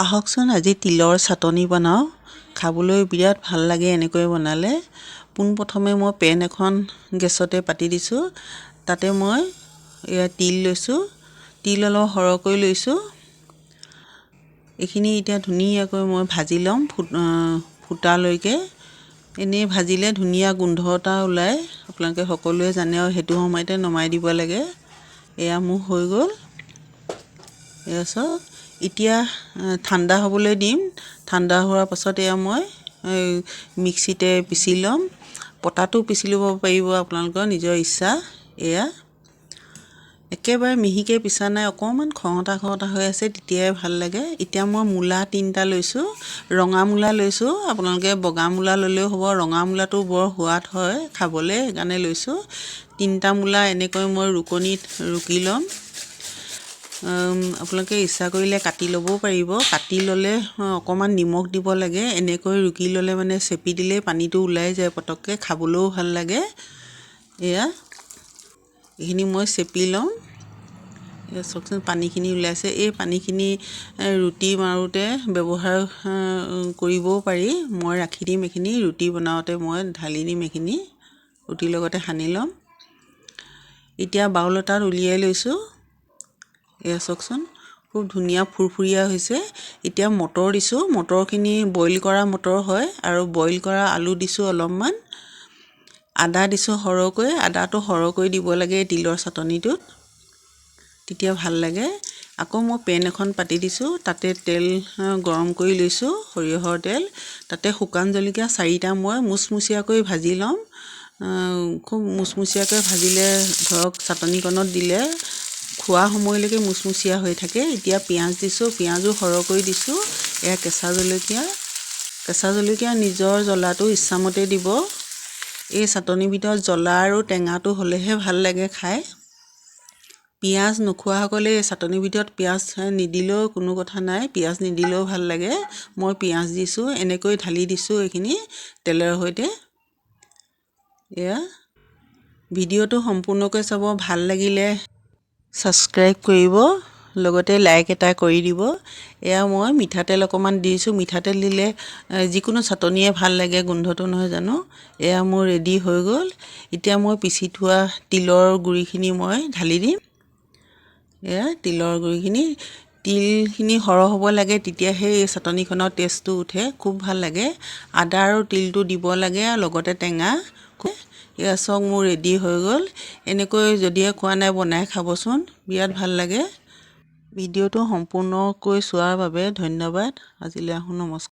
আহকচোন আজি তিলৰ চাটনি বনাওঁ। খাবলৈ বিৰাট ভাল লাগে এনেকৈ বনালে। পোনপ্ৰথমে মই পেন এখন গেছতে পাতি দিছোঁ। তাতে মই এয়া তিল লৈছোঁ, তিল অলপ সৰহকৈ লৈছোঁ। এইখিনি এতিয়া ধুনীয়াকৈ মই ভাজি ল'ম ফুটালৈকে। এনেই ভাজিলে ধুনীয়া গোন্ধ এটা ওলায়, আপোনালোকে সকলোৱে জানে আৰু সেইটো সময়তে নমাই দিব লাগে। এয়া মোৰ হৈ গ'ল। এয়া চাওক, এতিয়া ঠাণ্ডা হ'বলৈ দিম। ঠাণ্ডা হোৱাৰ পাছত এয়া মই মিক্সিতে পিচি ল'ম। পটাটো পিচি ল'ব পাৰিব, আপোনালোকৰ নিজৰ ইচ্ছা। এয়া একেবাৰে মিহিকৈ পিচা নাই, অকণমান খহটা খহটা হৈ আছে, তেতিয়াই ভাল লাগে। এতিয়া মই মূলা 3টা লৈছোঁ, ৰঙা মূলা লৈছোঁ। আপোনালোকে বগা মূলা ল'লেও হ'ব, ৰঙা মূলাটো বৰ সোৱাদ হয় খাবলৈ, সেইকাৰণে লৈছোঁ। 3টা মূলা এনেকৈ মই ৰুকনিত ৰুকি ল'ম। আপোনালোকে ইচ্ছা কৰিলে কাটি ল'বও পাৰিব। কাটি ল'লে অকণমান নিমখ দিব লাগে। এনেকৈ ৰুকি ল'লে মানে চেপি দিলেই পানীটো ওলাই যায় পটককৈ, খাবলৈও ভাল লাগে। এয়া এইখিনি মই চেপি ল'ম। এয়া চাওকচোন, পানীখিনি ওলাইছে। এই পানীখিনি ৰুটি মাৰোঁতে ব্যৱহাৰ কৰিবও পাৰি। মই ৰাখি দিম এইখিনি, ৰুটি বনাওঁতে মই ঢালি দিম। এইখিনি ৰুটিৰ লগতে সানি ল'ম। এতিয়া বাউল এটাত উলিয়াই লৈছোঁ। এয়া চাওকচোন, খুব ধুনীয়া ফুৰফুৰীয়া হৈছে। এতিয়া মটৰ দিছোঁ। মটৰখিনি বইল কৰা মটৰ হয় আৰু বইল কৰা আলু দিছোঁ অলপমান, আদা দিছোঁ সৰহকৈ। আদাটো সৰহকৈ দিব লাগে তিলৰ চাটনিটোত, তেতিয়া ভাল লাগে। আকৌ মই পেন এখন পাতি দিছোঁ, তাতে তেল গৰম কৰি লৈছোঁ, সৰিয়হৰ তেল। তাতে শুকান জলকীয়া 4টা মই মুচমুচীয়াকৈ ভাজি ল'ম। খুব মুচমুচীয়াকৈ ভাজিলে ধৰক চাটনিকণত দিলে খোৱা সময়লৈকে মুচমুচীয়া হৈ থাকে। এতিয়া পিঁয়াজ দিছোঁ, পিঁয়াজো সৰহকৈ দিছোঁ। এয়া কেঁচা জলকীয়া, কেঁচা জলকীয়া নিজৰ জ্বলাটো ইচ্ছামতে দিব। এই চাটনিৰ ভিতৰত জ্বলা আৰু টেঙাটো হ'লেহে ভাল লাগে খাই। পিঁয়াজ নোখোৱাসকলে এই চাটনিৰ ভিতৰত পিঁয়াজ নিদিলেও কোনো কথা নাই, পিঁয়াজ নিদিলেও ভাল লাগে। মই পিঁয়াজ দিছোঁ, এনেকৈ ঢালি দিছোঁ এইখিনি তেলৰ সৈতে। এয়া ভিডিঅ'টো সম্পূৰ্ণকৈ চাব, ভাল লাগিলে ছাবস্ক্ৰাইব কৰিব, লগতে লাইক এটা কৰি দিব। এয়া মই মিঠাতেল অকণমান দিছোঁ। মিঠাতেল দিলে যিকোনো চাটনিয়ে ভাল লাগে গোন্ধটো, নহয় জানো? এয়া মোৰ ৰেডি হৈ গ'ল। এতিয়া মই পিচি থোৱা তিলৰ গুড়িখিনি মই ঢালি দিম। এয়া তিলৰ গুড়িখিনি, তিলখিনি সৰহ হ'ব লাগে, তেতিয়াহে এই চাটনিখনৰ টেষ্টটো উঠে, খুব ভাল লাগে। আদা আৰু তিলটো দিব লাগে আৰু লগতে টেঙা। এয়া চাওক, মোৰ ৰেডি হৈ গ'ল। এনেকৈ যদিহে খোৱা নাই, বনাই খাবচোন, বিৰাট ভাল লাগে। ভিডিঅ'টো সম্পূৰ্ণকৈ চোৱাৰ বাবে ধন্যবাদ। আজিলৈ আহোঁ, নমস্কাৰ।